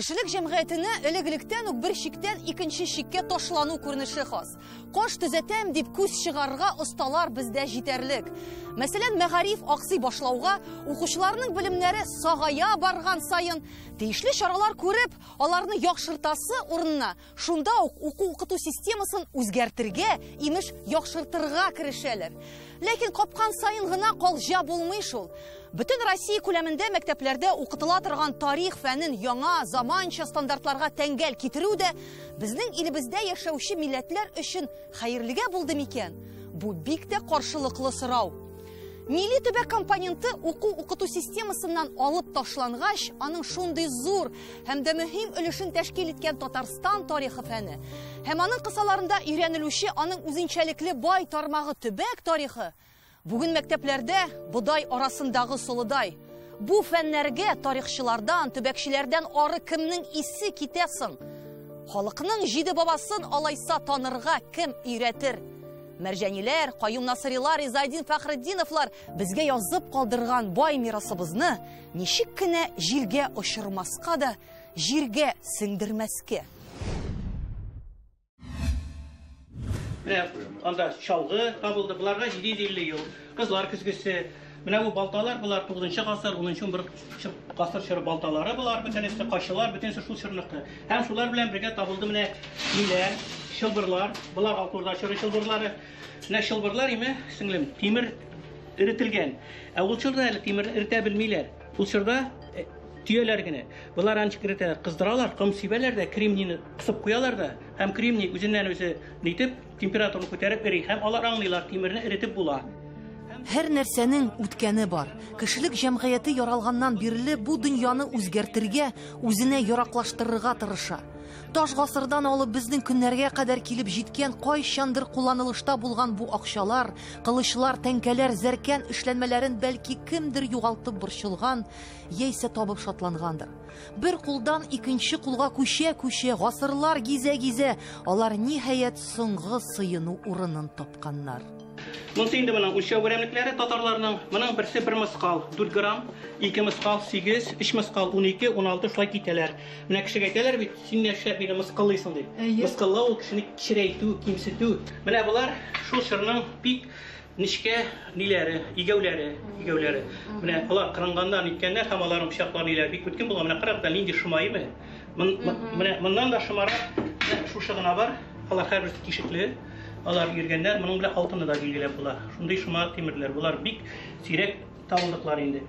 Кешелек җәмгыятенә элек-электән үк бер чиктән икенче чиккә ташлану күренеше хас. Каш төзәтәм дип күз чыгарырга осталар бездә җитәрлек. Мәсәлән, мәгариф аксый башлауга, укучыларның белемнәре сагая барган саен, тиешле чаралар күреп, аларны яхшыртасы урынына, шунда ук уку-укыту системасын үзгәртергә, имеш, яхшыртырга керешәләр. Ләкин капкан саен гына калҗа булмый шул. Бөтен Россия күләмендә мәктәпләрдә укытыла торган тарих фәнен яңа, заманча стандартларга тәңгәл китерү дә безнең илебездә яшәүче милләтләр өчен хәерлегә булды микән? Бу бик тә каршылыклы сорау. Милли төбәк компоненты уку-укыту системасыннан алып ташлангач, аның шундый зур һәм дә мөһим өлешен тәшкил иткән Татарстан тарихы фәне һәм аның кысаларында өйрәнелүче аның үзенчәлекле бай тармагы төбәк тарихы бүген мәктәпләрдә бодай арасындагы солыдай. Бу фәннәргә тарихчылардан, төбәкчеләрдән ары кемнең исе китә соң? Халыкның җиде бабасын алайса танырга кем өйрәтер? Мәрҗаниләр, Каюм Насыйрилар, Изаетдин Фәхретдиновлар безгә язып калдырган бай мирасыбызны ничек кенә җилгә очырмаска да, җиргә сеңдермәскә? Менә анда чалгы табылды, боларга 750 ел. Кызлар көзгесе. Менә бу балталар, болар 9 гасыр, 10-11 гасыр чоры балталары болар, бөтенесе кашылар, бөтенесе шул чорныкы. Һәм шулар белән бергә табылды менә ниләр, чылбырлар, болар Алтын Урда чоры чылбырлары. Менә чылбырлар име, сеңлем, тимер эретелгән. Ә ул чорда әле тимер эретә белмиләр. Ул чорда төяләр генә. Болар анчык эретәләр, кыздыралар, ком сибәләр дә, кремнийны кысып куялар да, һәм кремний үзеннән үзе нитеп, температураны күтәреп эри, һәм алар аңлыйлар, тимерне эретеп була. Һәр нәрсәнең үткәне бар. Кешелек җәмгыяте яралганнан бирле бу дөньяны үзгәртергә, үзенә яраклаштырырга тырыша. Таш гасырдан алып безнең көннәргә кадәр килеп җиткән кайчандыр кулланылышта булган бу акчалар, кылычлар, тәңкәләр, зәркән эшләнмәләрен бәлки кемдер югалтып борчылган, яисә табып шатлангандыр. Бер кулдан икенче кулга күчә-күчә, гасырлар гизә-гизә, алар ниһаять соңгы сыену урынын тапканнар. Монысы инде моның үлчәү берәмлекләре татарларның. Моның берсе 1 мыскал 4 грамм, 2 мыскал 8, 3 мыскал 12, 16 шулай китәләр. Менә кешегә әйтәләр бит, син нәрсә мине мыскыллыйсың дип. Мыскыллау ул кешене кечерәйтү, кимсетү. Менә болар шул чорның бик нечкә ниләре, игәүләре, игәүләре. Менә алар кырынганнар, ниткәннәр һәм аларның пычаклары ниләре бик үткен булган. Менә карагыз, нинди шомаемы. Менә моннан да шомарак менә шушы гына бар. Алар һәрберсе тишекле. Алар йөргәннәр, моның белән алтынны да билгеләп була. Шундый шома тимерләр. Болар бик сирәк табылдыклар инде.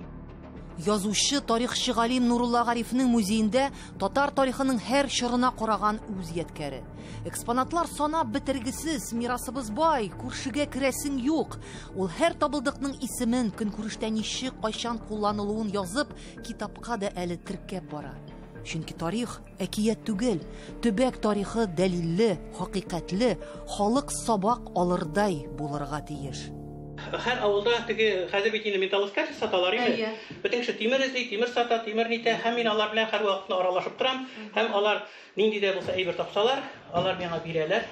Язучы, тарихчы галим Нурулла Гарифның музеенда татар тарихының һәр чорына караган үз ядкәре. Экспонатлар санап бетергесез, мирасыбыз бай, күршегә керәсең юк. Ул һәр табылдыкның исемен, көнкүрештә ничек, кайчан кулланылуын язып, китапка да әле теркәп бара. Чөнки тарих әкият түгел, төбәк тарихы дәлилле, хакыйкатьле, халык сабак алырдай булырга тиеш. Һәр авылда теге хәзер бит инде металлоискатель саталар инде. Бөтен кеше тимер эзли, тимер сата, тимер нитә, һәм мин алар белән һәрвакытта аралашып торам. Һәм алар нинди дә булса әйбер тапсалар, алар миңа бирәләр.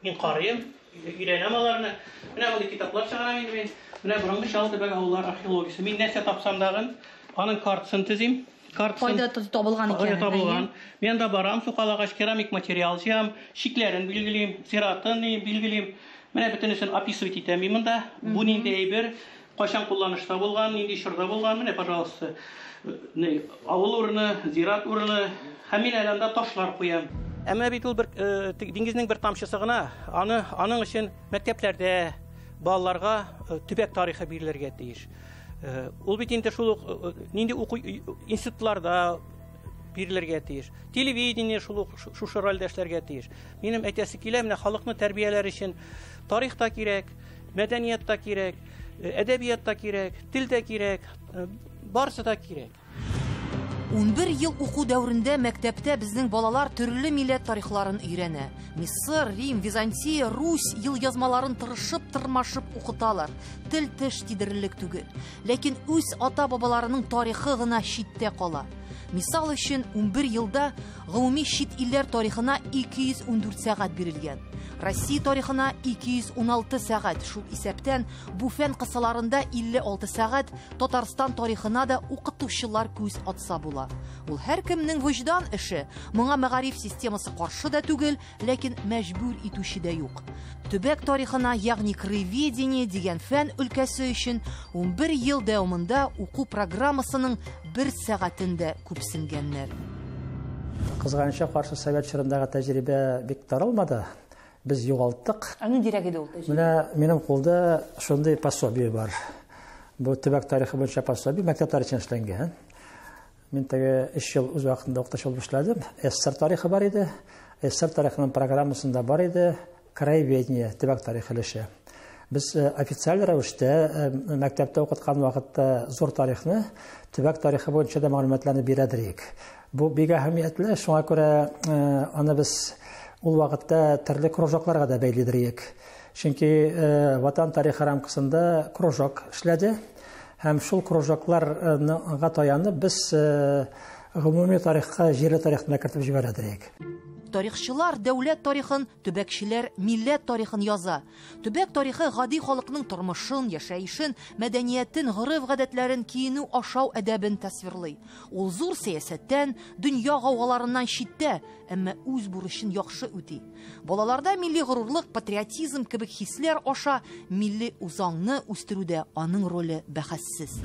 Мин карыйм, өйрәнәм аларны. Менә мондый китаплар чыгарам инде мин. Менә борынгы Чаллы төбәк авыллар археологиясе. Мин нәрсә тапсам дагын, аның картасын төзим. Картасын Кайда табылган икән? Кайда табылган. Мин анда барам, сукалагач керамик материал җыям, чикләрен билгелим, зиратын билгелим. Менә бөтенесен описывать итәм мин монда. Бу нинди әйбер, кайчан кулланышта булган, нинди чорда булган, менә, пожалуйста, авыл урыны, зират урыны. Һәм мин әле анда ташлар куям. Әмма бит ул бер диңгезнең бер тамчысы гына. Аны аның өчен мәктәпләрдә балаларга төбәк тарихы бирелергә тиеш. Ул бит инде шул ук нинди уку институтларда бирелергә тиеш. Телевидение шул ук шушы рольдә эшләргә тиеш. Минем әйтәсе килә, менә халыкны тәрбияләр өчен тарих та кирәк, мәдәният та кирәк, әдәбият та кирәк, тел дә кирәк, барысы да кирәк. 11 ел уку дәверендә мәктәптә безнең балалар төрле милләт тарихларын өйрәнә. Мисыр, Рим, Византия, Русь ел язмаларын тырышып-тырмашып укыталар. Тел теш тидерерлек түгел. Ләкин үз ата-бабаларының тарихы гына читтә кала. Мисал өчен, 11 елда гомуми чит илләр тарихына 214 сәгать бирелгән. Россия тарихына 216 сәгать, шул исәптән бу фән кысаларында 56 сәгать Татарстан тарихына да укытучылар күз атса була. Ул һәркемнең вөҗдан эше. Моңа мәгариф системасы каршы да түгел, ләкин мәҗбүр итүче дә юк. Төбәк тарихына, ягъни краеведение дигән фән өлкәсе өчен 11 ел дәвамында уку программасының бер сәгатен дә күпсенгәннәр. Кызганычка каршы, совет чорындагы тәҗрибә бик таралмады. Без югалттык. Ә ниндирәк иде ул тәҗрибә? Менә минем кулда шундый пособие бар. Бу төбәк тарихы буенча пособие мәктәпләр өчен эшләнгән. Мин теге 3 ел үз вакытында укытучы булып эшләдем. СССР тарихы бар иде. СССР тарихының программасында бар иде краеведение, төбәк тарихы өлеше. Без официаль рәвештә мәктәптә укыткан вакытта зур тарихны, төбәк тарихы буенча да мәгълүматларны бирәдер идек. Бу бик әһәмиятле, шуңа күрә аны без ул вакытта төрле кружокларга да бәйлидер идек. Чөнки ватан тарихы рамкасында кружок эшләде һәм шул кружокларга таянып без гомуми тарихка, җирле тарихны кертеп җибәрәдер идек. Тарихчылар дәүләт тарихын, төбәкчеләр милләт тарихын яза. Төбәк тарихы гади халыкның тормышын, яшәешен, мәдәниятен, гореф-гадәтләрен, киенү, ашау әдәбен тасвирлый. Ул зур сәясәттән, дөнья гаугаларыннан читтә, әмма үз бурычын яхшы үти. Балаларда милли горурлык, патриотизм кебек хисләр аша милли үзаңны үстерүдә аның роле бәхәссез.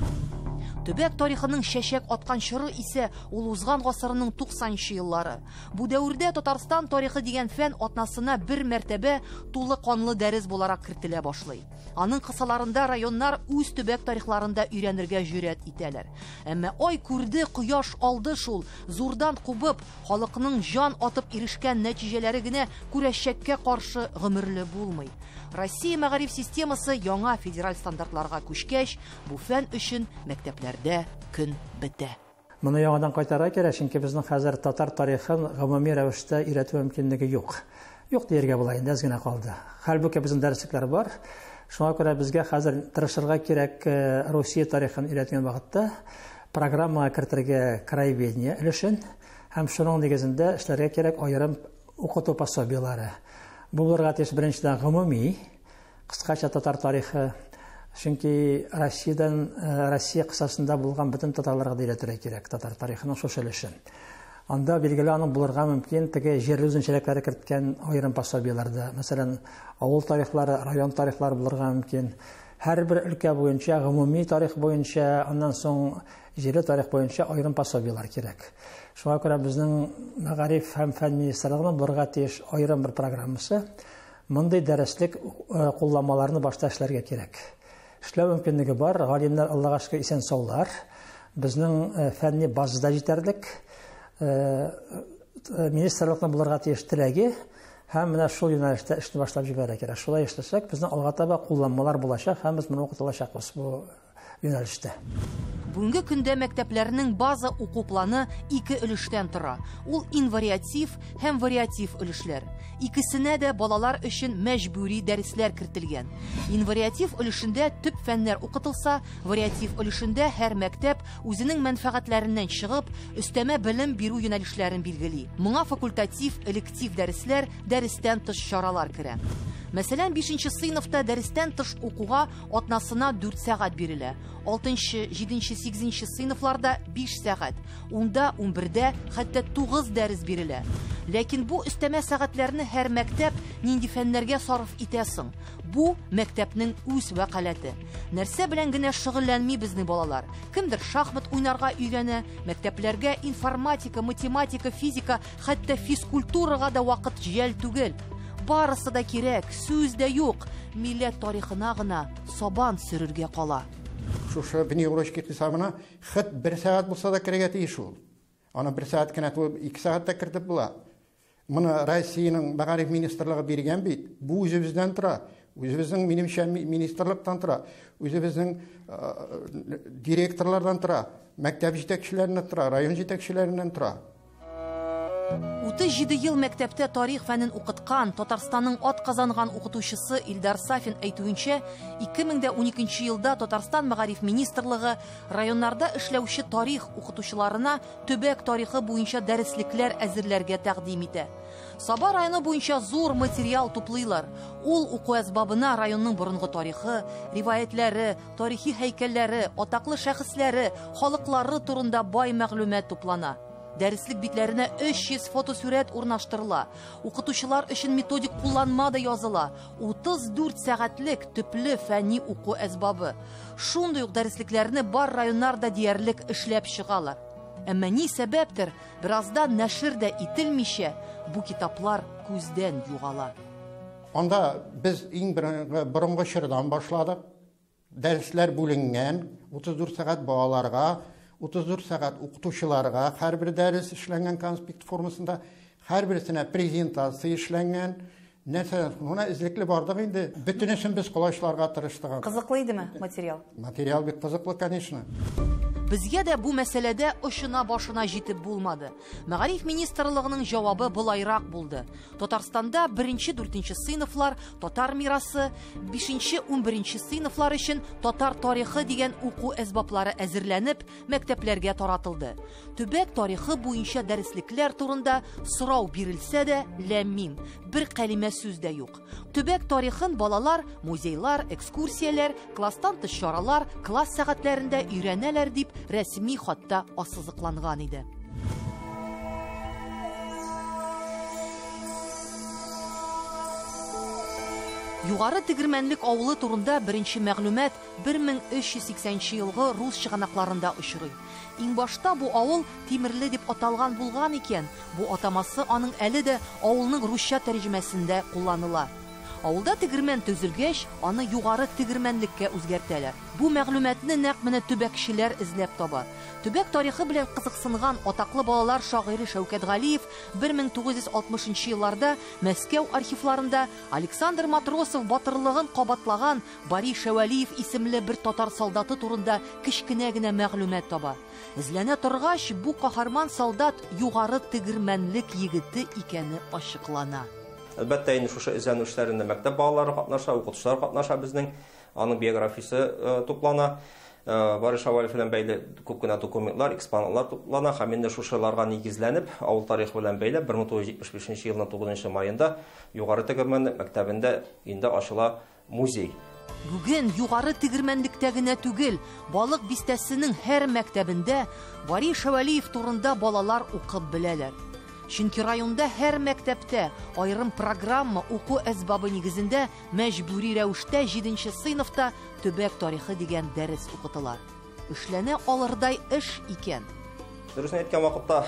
Төбәк тарихының чәчәк аткан чоры исә ул узган гасырның 90нчы еллары. Бу дәвердә Татарстан тарихы дигән фән атнасына бер мәртәбә тулы канлы дәрес буларак кертелә башлый. Аның кысаларында районнар үз төбәк тарихларында өйрәнергә җөрьәт итәләр. Әмма ай күрде, кояш алды шул, зурдан кубып, халыкның җан атып ирешкән нәтиҗәләре генә күрәчәккә каршы гомерле булмый. Россия мәгариф системасы яңа федераль стандартларга күчкәч, бу фән өчен мәктәпләрдә көн бетә. Моны яңадан кайтарырга кирәк, чөнки безнең хәзер татар тарихын гомуми рәвештә өйрәтү мөмкинлеге юк. Юк дияргә була, инде әз генә калды. Хәлбуки безнең дәреслекләр бар. Шуңа күрә безгә хәзер тырышырга кирәк Русия тарихын өйрәткән вакытта программага кертергә краеведение өлешен һәм шуның нигезендә эшләргә кирәк аерым укыту пособиеләре. Бу булырга тиеш беренчедән гомуми, кыскача татар тарихы, чөнки Россиядән, Россия кысасында булган бөтен татарларга да өйрәтергә кирәк татар тарихының шушы өлешен. Анда билгеле аның булырга мөмкин теге җирле үзенчәлекләре керткән аерым пособиеләрдә, мәсәлән, авыл тарихлары, район тарихлары булырга мөмкин. Һәрбер өлкә буенча, гомуми тарих буенча, аннан соң җирле тарих буенча аерым пособиеләр кирәк. Шуңа күрә безнең Мәгариф һәм фән министрлыгының булырга тиеш аерым бер программасы. Мондый дәреслек кулланмаларны башта эшләргә кирәк. Эшләү мөмкинлеге бар, галимнәр Аллага шөкер исән саулар. Безнең фәнни базада җитәрлек. Министрлыкның булырга тиеш теләге һәм менә шул юнәлештә эшне башлап җибәрергә кирәк. Шулай эшләсәк, безнең алга таба кулланмалар булачак һәм без моны укыта алачакбыз бу юнәлештә. Бүгенге көндә мәктәпләрнең база уку планы ике өлештән тора. Ул инвариатив һәм вариатив өлешләр. Икесенә дә балалар өчен мәҗбүри дәресләр кертелгән. Инвариатив өлешендә төп фәннәр укытылса, вариатив өлешендә һәр мәктәп үзенең мәнфәгатьләреннән чыгып, өстәмә белем бирү юнәлешләрен билгели. Моңа факультатив, электив дәресләр, дәрестән тыш чаралар керә. Мәсәлән, 5нче сыйныфта дәрестән тыш укуга атнасына 4 сәгать бирелә. 6нчы, 7нче, 8нче сыйныфларда 5 сәгать, 10да, 11дә хәтта 9 дәрес бирелә. Ләкин бу өстәмә сәгатьләрне һәр мәктәп нинди фәннәргә сарыф итә соң? Бу мәктәпнең үз вәкаләте. Нәрсә белән генә шөгыльләнми безнең балалар? Кемдер шахмат уйнарга өйрәнә, мәктәпләргә информатика, математика, физика, хәтта физкультурага да вакыт җәл түгел. Барысы да кирәк, сүз дә юк. Милләт тарихына гына сабан сөрергә кала. Шушы внеурочки хисабына хет бер сәгать булса да керергә тиеш ул. Аны бер сәгать кенә түгел, 2 сәгать тә кертеп була. Моны Россиянең мәгариф министрлыгы биргән бит. Бу үзебездән тора. Үзебезнең, минемчә, министрлыктан тора. Үзебезнең директорлардан тора, мәктәп җитәкчеләреннән тора, район җитәкчеләреннән тора. 37 ел мәктәптә тарих фәнен укыткан Татарстанның атказанган укытучысы Илдар Сафин әйтүенчә, 2012 елда Татарстан мәгариф министрлыгы районнарда эшләүче тарих укытучыларына төбәк тарихы буенча дәреслекләр әзерләргә тәкъдим итә. Саба районы буенча зур материал туплыйлар. Ул уку әсбабына районның борынгы тарихы, риваятләре, тарихи һәйкәлләре, атаклы шәхесләре, халыклары турында бай мәгълүмат туплана. Дәреслек битләренә 300 фотосурәт урнаштырыла. Укытучылар өчен методик кулланма да языла. 34 сәгатьлек төпле фәнни уку әсбабы. Шундый ук дәреслекләрне бар районнарда диярлек эшләп чыгалар. Әмма ни сәбәптер, бераздан нәшер дә ителмичә, бу китаплар күздән югала. Анда без иң борынгы чордан башладык. Дәресләр бүленгән, 34 сәгать балаларга, 34 сәгать укытучыларга һәрбер дәрес эшләнгән конспект формасында, һәрберсенә презентация эшләнгән. Нәрсәдән моны эзлекле бардык инде. Бөтенесен без колачларга тырыштык. Кызыклы идеме материал? Материал бик кызыклы, конечно. Безгә дә бу мәсьәләдә очына башына җитеп булмады. Мәгариф министрлыгының җавабы болайрак булды. Татарстанда 1-4 сыйныфлар татар мирасы, 5-11 сыйныфлар өчен татар тарихы дигән уку әсбаплары әзерләнеп, мәктәпләргә таратылды. Төбәк тарихы буенча дәреслекләр турында сорау бирелсә дә, ләм-мим, бер кәлимә сүз дә юк. Төбәк тарихын балалар музейлар, экскурсияләр, класстан тыш чаралар, класс сәгатьләрендә өйрәнәләр дип рәсми хатта ассызыкланган иде. Югары Тегермәнлек авылы турында беренче мәгълүмат 1380 елгы рус чыганакларында очрый. Иң башта бу авыл Тимерле дип аталган булган икән. Бу атамасы аның әле дә авылның русча тәрҗемәсендә кулланыла. Авылда тегермән төзелгәч, аны Югары Тегермәнлеккә үзгәртәләр. Бу мәгълүматны нәкъ менә төбәкчеләр эзләп таба. Төбәк тарихы белән кызыксынган атаклы балалар шагыйре Шәүкәт Галиев 1960 елларда Мәскәү архивларында Александр Матросов батырлыгын кабатлаган Бари Шәвәлиев исемле бер татар солдаты турында кечкенә генә мәгълүмат таба. Эзләнә торгач, бу каһарман солдат Югары Тегермәнлек егете икәне ачыклана. Әлбәттә, инде шушы эзләнү эшләрендә мәктәп балалары катнаша, укытучылар катнаша безнең. Аның биографиясе туплана. Бари Шәвәлиев белән бәйле күп кенә документлар, экспонатлар туплана һәм инде шушыларга нигезләнеп, авыл тарихы белән бәйле 1975 елның 9 маенда Югары Тегермәнлек мәктәбендә инде ачыла музей. Бүген Югары Тегермәнлектә генә түгел, Балык бистәсенең һәр мәктәбендә Бари Шәвәлиев турында балалар укып беләләр. Чөнки районда һәр мәктәптә аерым программа уку әсбабы нигезендә мәҗбүри рәвештә 7 сыйныфта төбәк тарихы дигән дәрес укытыла. Эшләнә алырдай эш икән. Дөресен әйткән вакытта,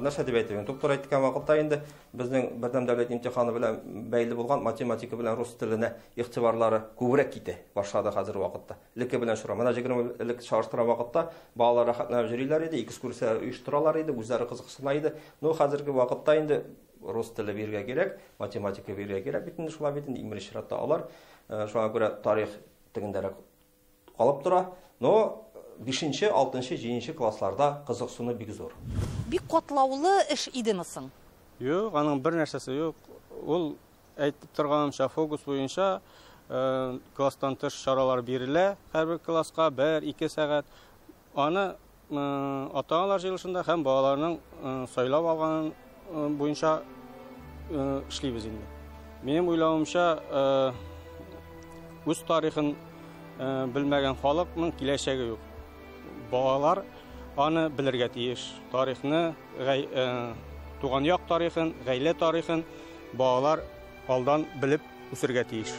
нәрсә дип әйтәм, доктор әйткән вакытта инде безнең бердәм дәүләт имтиханы белән бәйле булган математика белән рус теленә игътибарлары күбрәк китә башлады хәзерге вакытта. Элекке белән шура. Менә 20 ел элек чагыштырган вакытта балалар рәхәтләнеп йөриләр иде, экскурсия оештыралар иде, үзләре кызыксына иде. Но хәзерге вакытта инде рус теле бирергә кирәк, математика бирергә кирәк бит инде шулай бит инде иң беренче чиратта алар. Шуңа күрә тарих тегендәрәк калып тора. Но 5-нче, 6-нчы, 7-нче классларда кызыксыну бик зур. Бик катлаулы эш идеме соң? Юк, аның бер нәрсәсе юк. Ул әйтеп торганымча, фокус буенча класстан тыш чаралар бирелә һәрбер класска 1-2 сәгать. Аны ата-аналар җыелышында һәм балаларның сайлап алган буенча эшлибез инде. Минем уйлавымча, үз тарихын белмәгән халыкның киләчәге юк. Балалар аны белергә тиеш. Тарихны, туган як тарихын, гаилә тарихын балалар алдан белеп үсергә тиеш.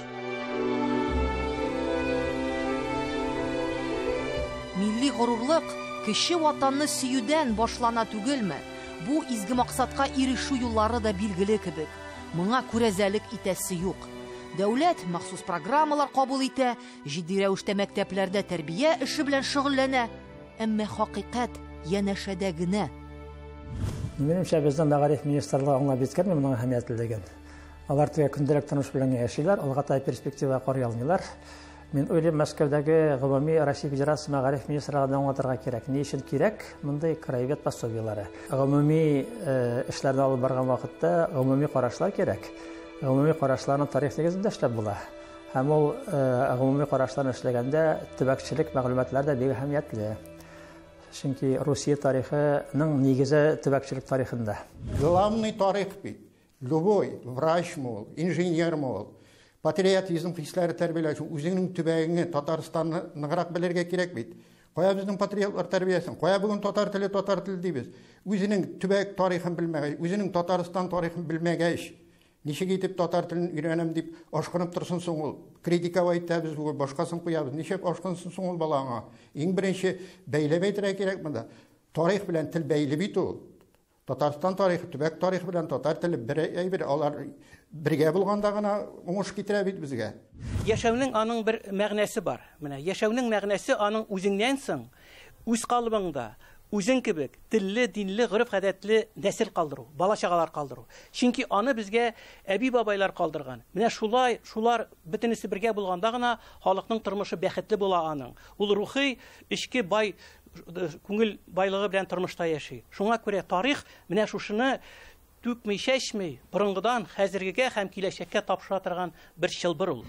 Милли горурлык кеше ватанны сөюдән башлана түгелме? Бу изге максатка ирешү юллары да билгеле кебек. Моңа күрәзәлек итәсе юк. Дәүләт махсус программалар кабул итә, җитди рәвештә мәктәпләрдә тәрбия эше белән шөгыльләнә. Әмма хакыйкать янәшәдә генә. Минемчә, безнең мәгариф министрлыгы аңлап җиткерми моның әһәмиятлелеген. Алар теге көндәлек тормыш белән яшиләр, алга таба перспектива карый алмыйлар. Мин уйлыйм, Мәскәүдәге гомуми Россия Федерация мәгариф министрлыгына аңлатырга кирәк. Ни өчен кирәк мондый краевед пособиеләре? Гомуми эшләрне алып барган вакытта гомуми карашлар кирәк. Гомуми карашларны тарих нигезендә эшләп була. Һәм ул гомуми карашларны эшләгәндә төбәкчелек мәгълүматлар да бик әһәмиятле. Чөнки Русия тарихының нигезе төбәкчелек тарихында. Главный тарих бит. Любой врачмы ул, инженермы ул, патриотизм хисләре тәрбияләү өчен үзеңнең төбәгеңне, Татарстанны ныграк белергә кирәк бит. Кая безнең патриотлар тәрбиясен? Кая бүген татар теле, татар теле дибез? Үзенең төбәк тарихын белмәгәч, үзенең Татарстан тарихын белмәгәч, ничек итеп татар телен өйрәнәм дип ашкынып торсын соң ул? Критиковать итәбез бүген, башкасын куябыз. Ничек ашкынсын соң ул бала аңа? Иң беренче бәйләп әйтергә кирәк монда. Тарих белән тел бәйле бит ул. Татарстан тарихы, төбәк тарихы белән татар теле бер әйбер, алар бергә булганда гына уңыш китерә бит безгә. Яшәүнең аның бер мәгънәсе бар. Менә яшәүнең мәгънәсе аның үзеңнән соң, үз калыбыңда, үзең кебек телле, динле, гореф-гадәтле нәсел калдыру, бала-чагалар калдыру. Чөнки аны безгә әби-бабайлар калдырган. Менә шулай, шулар бөтенесе бергә булганда гына халыкның тормышы бәхетле була аның. Ул рухи, эчке бай күңел байлыгы белән тормышта яши. Шуңа күрә тарих менә шушыны түкми, чәчми, борынгыдан хәзергегә һәм киләчәккә тапшыра торган бер чылбыр ул.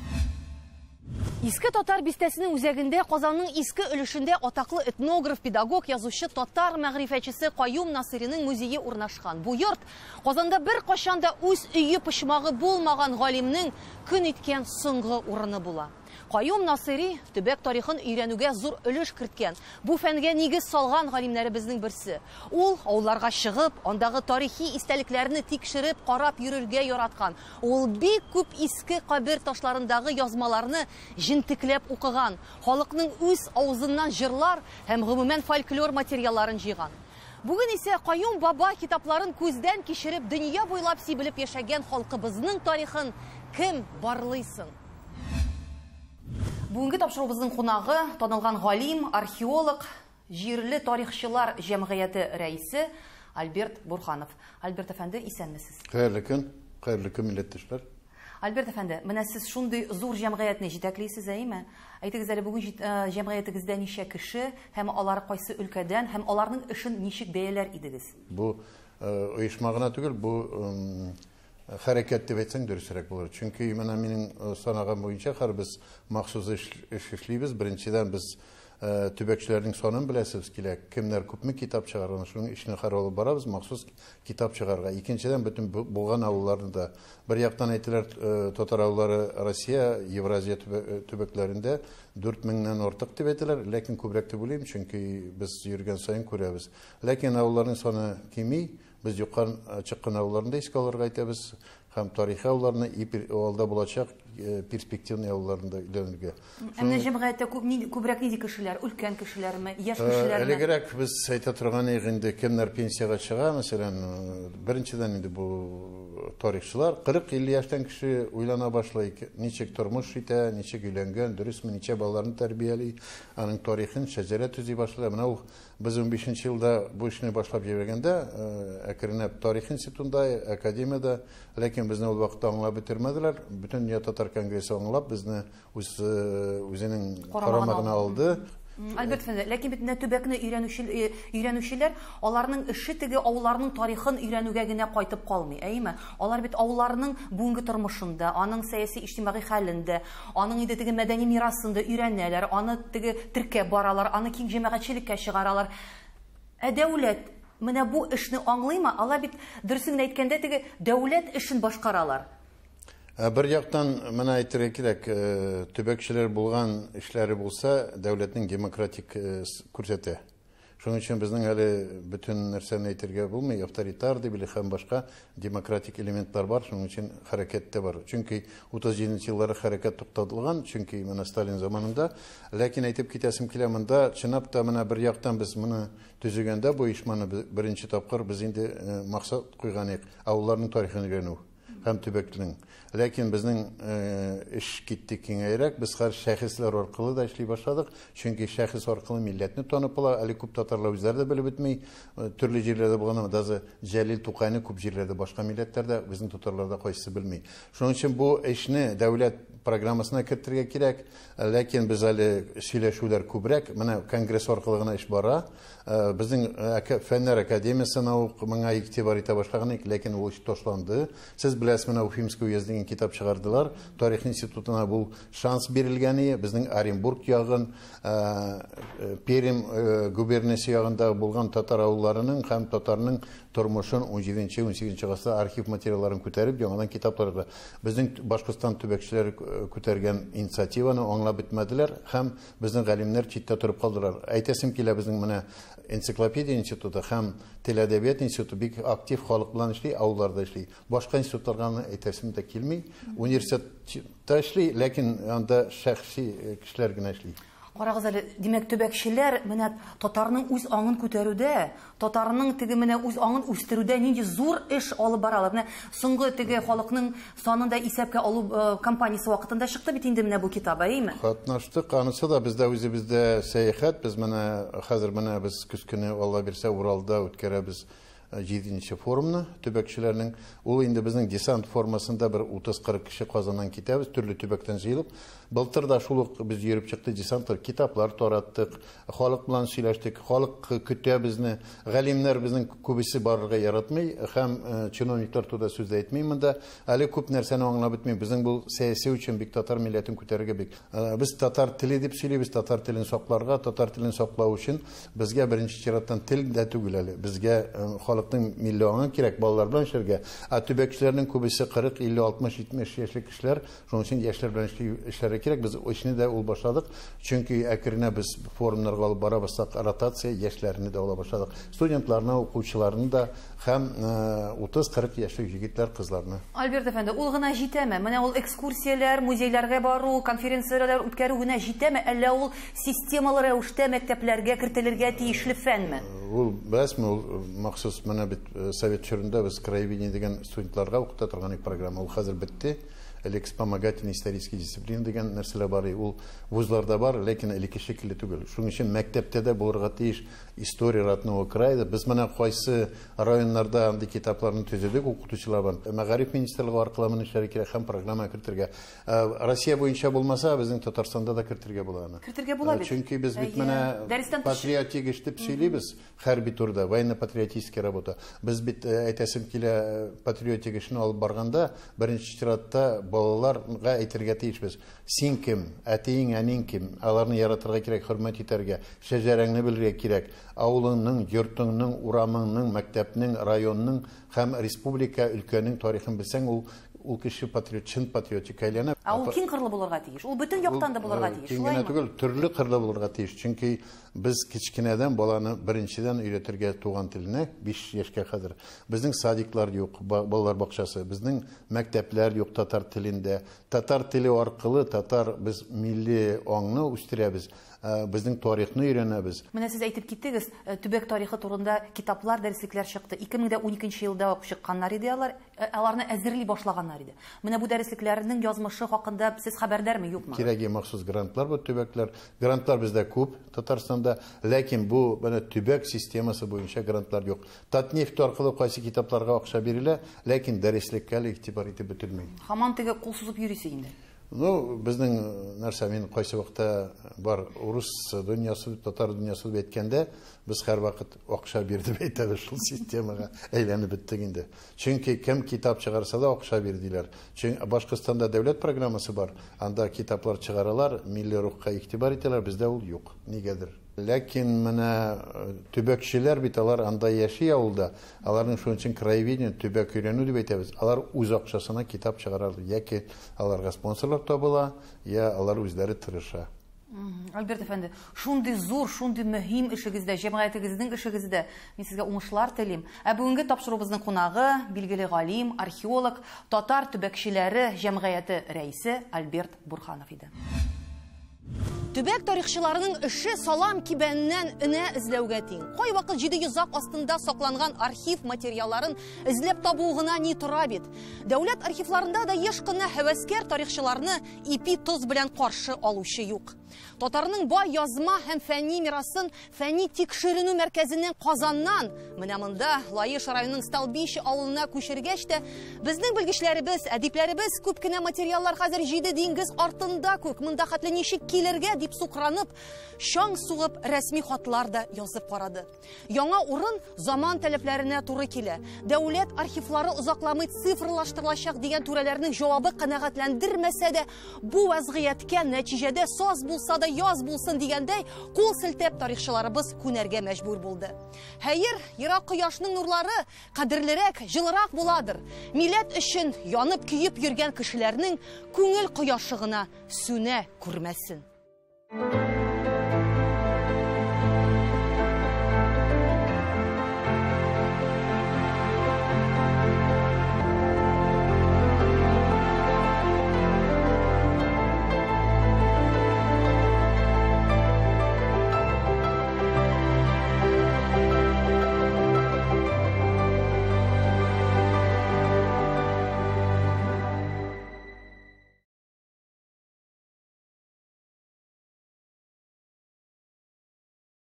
Иске татар бистәсенең үзәгендә Казанның иске өлешендә атаклы этнограф, педагог, язучы, татар мәгърифәтчесе Каюм Насыйриның музее урнашкан. Бу йорт Казанда бер кашан да үз өе почмагы булмаган галимнең көн иткән соңгы урыны була. Каюм Насыйри төбәк тарихын өйрәнүгә зур өлеш керткән, бу фәнгә нигез салган галимнәребезнең берсе. Ул авылларга чыгып, андагы тарихи истәлекләрне тикшереп, карап йөрергә яраткан. Ул бик күп иске кабер ташларындагы язмаларны җентекләп укыган, халыкның үз авызыннан җырлар һәм гомумән фольклор материалларын җыйган. Бүген исә Каюм баба китапларын күздән кичереп, дөнья буйлап сибелеп яшәгән халкыбызның тарихын кем барлыйсын? Бүгенге тапшыруыбызның кунагы танылган галим, археолог, җирле тарихчылар җәмгыяте рәисе Альберт Бурханов. Альберт әфәнде, исәнмесез? Хәерле көн, хәерле көн, милләттәшләр. Альберт әфәнде, менә сез шундый зур җәмгыятьне җитәклисез, әйеме? Әйтегез әле, бүген җәмгыятегездә ничә кеше һәм алар кайсы өлкәдән һәм аларның эшен ничек бәяләр идегез? Бу оешма гына түгел, бу хәрәкәт дип әйтсәң дөресрәк булыр. Чөнки менә минем санаган буенча һәр без махсус эш эшлибез. Беренчедән без төбәкчеләрнең санын беләсебез килә. Кемнәр күпме китап чыгарган, шуның эшне хәр алып барабыз, махсус китап чыгарга. Икенчедән бөтен булган авылларны да бер яктан әйтеләр, татар авыллары Россия, Евразия төбәкләрендә 4000-нән артык дип әйтәләр, ләкин күбрәк дип уйлыйм, чөнки без йөргән саен күрәбез. Ләкин авылларның саны кими. Без юкка чыккан авылларны да искә алырга әйтәбез һәм тарихи авылларны алда булачак перспективный авылларны да өйрәнергә. Ә менә җәмгыятьтә күбрәк нинди кешеләр? Өлкән кешеләрме, яшь кешеләрме? Элегрәк без әйтә торган идек инде, кемнәр пенсиягә чыга, мәсәлән, беренчедән инде бу тарихчылар 40-50 яшьтән кеше уйлана башлый, ничек тормыш итә, ничек өйләнгән, дөресме, ничә балаларын тәрбияли, аның тарихын шәҗәрә төзи башлый. Менә ул без 15 елда бу эшне башлап җибәргәндә, әкренләп тарих институтында, академияда, ләкин безне ул вакытта аңлап бетермәделәр. Бөтен дөнья татар конгрессы аңлап безне үзенең карамагына алды. Альберт әфәнде, ләкин бит менә төбәкне өйрәнүчеләр, аларның эше теге авылларның тарихын өйрәнүгә генә кайтып калмый, әйеме? Алар бит авылларның бүгенге тормышында, аның сәяси иҗтимагый хәлендә, аның инде теге мәдәни мирасын да өйрәнәләр, аны теге теркәп баралар, аны киң җәмәгатьчелеккә чыгаралар. Ә дәүләт менә бу эшне аңлыймы? Алар бит дөресен генә әйткәндә теге дәүләт эшен башкаралар. Бер яктан менә әйтергә кирәк, төбәкчеләр булган эшләре булса, дәүләтнең демократик күрсәтә. Шуның өчен безнең әле бөтен нәрсәне әйтергә булмый, авторитар дип или һәм башка демократик элементлар бар, шуның өчен хәрәкәт тә бар. Чөнки 37 еллары хәрәкәт туктатылган, чөнки менә Сталин заманында. Ләкин әйтеп китәсем килә, монда чынлап та менә бер яктан без моны төзегәндә, бу оешманы беренче тапкыр без инде максат куйган идек, авылларның тарихын өйрәнү. һәм төбәкнең. Ләкин безнең эш китте киңәйрәк, без хәзер шәхесләр аркылы да эшли башладык, чөнки шәхес аркылы милләтне танып була, әле күп татарлар үзләре дә белеп бетми, төрле җирләрдә булган, даже Җәлил Тукайны күп җирләрдә башка милләтләрдә, безнең татарларда кайсысы белми. Шуның өчен бу эшне дәүләт программасына кертергә кирәк, ләкин без әле сөйләшүләр күбрәк, менә конгресс аркылы гына эш бара. Безнең Фәннәр академиясенә ук моңа игътибар итә башлаган идек, ләкин ул эш ташланды. Сез беләсез, менә Уфимский уезд дигән китап чыгардылар. Тарих институтына бу шанс бирелгән иде. Безнең Оренбург ягын, Пермь губерниясе ягында булган татар авылларының һәм татарның тормышын 17-18 гасырда архив материалларын күтәреп, яңадан китапларга. Безнең Башкортстан төбәкчеләре күтәргән инициативаны аңлап бетмәделәр һәм безнең галимнәр читтә торып калдылар. Әйтәсем килә, безнең менә энциклопедия институты һәм тел әдәбият институты бик актив халык белән эшли, авылларда эшли. Башка институтларга аны әйтәсем дә килми. Университетта эшли, ләкин анда шәхси кешеләр генә эшли. Карагыз әле, димәк, төбәкчеләр менә татарның үз аңын күтәрүдә, татарның теге менә үз аңын үстерүдә нинди зур эш алып баралар. Менә соңгы теге халыкның санын да исәпкә алу кампаниясе вакытында чыкты бит инде менә бу китап, әйеме? Катнаштык, анысы да бездә үзебездә сәяхәт. Без менә хәзер менә без көз көне, Алла бирсә, Уралда үткәрәбез 7-нче форумны төбәкчеләрнең. Ул инде безнең десант формасында бер 30-40 кеше Казаннан китәбез, төрле төбәктән җыелып. Былтыр да шул ук без йөреп чыкты десантлар, китаплар тараттык, халык белән сөйләштек, халык көтә безне. Галимнәр безнең күбесе барырга яратмый һәм чиновниклар турында сүз дә әйтмим монда. Әле күп нәрсәне аңлап бетми. Безнең бу сәяси өчен бик татар милләтен күтәрергә бик. Без татар теле дип сөйлибез, татар телен сакларга, татар телен саклау өчен безгә беренче чираттан тел дә түгел әле. Безгә халыкның милли аңы кирәк, балалар белән эшләргә. Ә төбәкчеләрнең күбесе 40, 50, 60, 70 яшьлек кешеләр, шуның өчен яшьләр белән эшләргә кирәк. Без эшне дә ул башладык, чөнки әкренә без форумнарга алып бара башласак, ротация яшьләрне дә ала башладык. Студентларны, укучыларны да һәм 30-40 яшьлек егетләр, кызларны. Альберт әфәнде, ул гына җитәме? Менә ул экскурсияләр, музейларга бару, конференцияләр үткәрү генә җитәме? Әллә ул системалы рәвештә мәктәпләргә кертелергә тиешле фәнме? Ул беләсезме, ул махсус менә бит совет чорында без краеведение дигән студентларга укыта торган бер программа, ул хәзер бетте. Элек вспомогательный исторический дисциплина дигән нәрсәләр бар, ул вузларда бар, ләкин элекке шикелле түгел. Шуның өчен мәктәптә дә булырга тиеш история родного края. Без менә кайсы районнарда андый китапларны төзедек, укытучылар бар. Мәгариф министрлыгы аркылы моны эшләргә кирәк һәм программа кертергә. Россия буенча булмаса, безнең Татарстанда да кертергә була аны. Кертергә була бит. Чөнки без бит менә патриотик эш дип сөйлибез, хәрби турда, военно-патриотическая работа. Без бит әйтәсем килә, патриотик эшне алып барганда, беренче чиратта балаларга әйтергә тиешбез. Син кем, әтиең, әниң кем, аларны яратырга кирәк, хөрмәт итәргә, шәҗәрәңне белергә кирәк. Авылыңның, йортыңның, урамыңның, мәктәпнең, районның һәм республика өлкәнең тарихын белсәң, ул кеше патриот, чын патриотик әйләнә. Ә ул киң кырлы булырга тиеш. Ул бөтен яктан да булырга тиеш. Киң генә түгел, төрле кырлы булырга тиеш. Чөнки без кечкенәдән баланы беренчедән өйрәтергә туган теленә 5 яшькә кадәр. Безнең садиклар юк, балалар бакчасы, безнең мәктәпләр юк татар телендә. Татар теле аркылы татар без милли аңны үстерәбез, безнең тарихны өйрәнәбез. Менә сез әйтеп киттегез, төбәк тарихы турында китаплар, дәреслекләр чыкты. 2012 елда ук чыкканнар иде алар, аларны әзерли башлаганнар иде. Менә бу дәреслекләрнең язмышы хакында сез хәбәрдармы, юкмы? Кирәге махсус грантлар бу төбәкләр. Грантлар бездә күп Татарстанда, ләкин бу менә төбәк системасы буенча грантлар юк. Татнефть аркылы кайсы китапларга акча бирелә, ләкин дәреслеккә әле игътибар итеп бетерми. Һаман теге кул сузып йөрисе инде. Ну, безнең нәрсә, мин кайсы вакытта бар урыс дөньясы, татар дөньясы дип әйткәндә, без һәрвакыт акча бир дип әйтәбез, шул системага әйләнеп беттек инде. Чөнки кем китап чыгарса да акча бир диләр. Чөнки Башкортстанда дәүләт программасы бар, анда китаплар чыгаралар, милли рухка игътибар итәләр, бездә ул юк, нигәдер. Ләкин менә төбәкчеләр бит алар анда яши авылда, аларның шуның өчен краеведение, төбәк өйрәнү дип әйтәбез. Алар үз акчасына китап чыгаралар, яки аларга спонсорлар табыла, я алар үзләре тырыша. Альберт әфәнде, шундый зур, шундый мөһим эшегездә, җәмгыятегезнең эшегездә мин сезгә уңышлар телим. Ә бүгенге тапшыруыбызның кунагы, билгеле галим, археолог, татар төбәкчеләре җәмгыяте рәисе Альберт Бурханов иде. Төбәк тарихчыларының эше салам кибәннән энә эзләүгә тиң. Кайвакыт җиде йозак астында сакланган архив материалларын эзләп табу гына ни тора бит. Дәүләт архивларында да еш кына һәвәскәр тарихчыларны ипи-тоз белән каршы алучы юк. Татарның бай язма һәм фәнни мирасын фәнни тикшеренү мәркәзенең Казаннан, менә монда Лаеш районының Столбище авылына күчергәч тә, безнең белгечләребез, әдипләребез күп кенә материаллар хәзер җиде диңгез артында күк, монда хәтле ничек килергә дип сукранып, чаң сугып рәсми хатлар да язып карады. Яңа урын заман таләпләренә туры килә. Дәүләт архивлары озакламый цифрлаштырылачак дигән түрәләрнең җавабы канәгатьләндермәсә дә, бу вазгыятькә нәтиҗәдә саз булса да яз булсын дигәндәй, кул селтәп тарихчыларыбыз күнәргә мәҗбүр булды. Хәер, ерак кояшның нурлары кадерлерәк, җылырак буладыр. Милләт өчен янып көеп йөргән кешеләрнең күңел кояшы гына сүнә күрмәсен.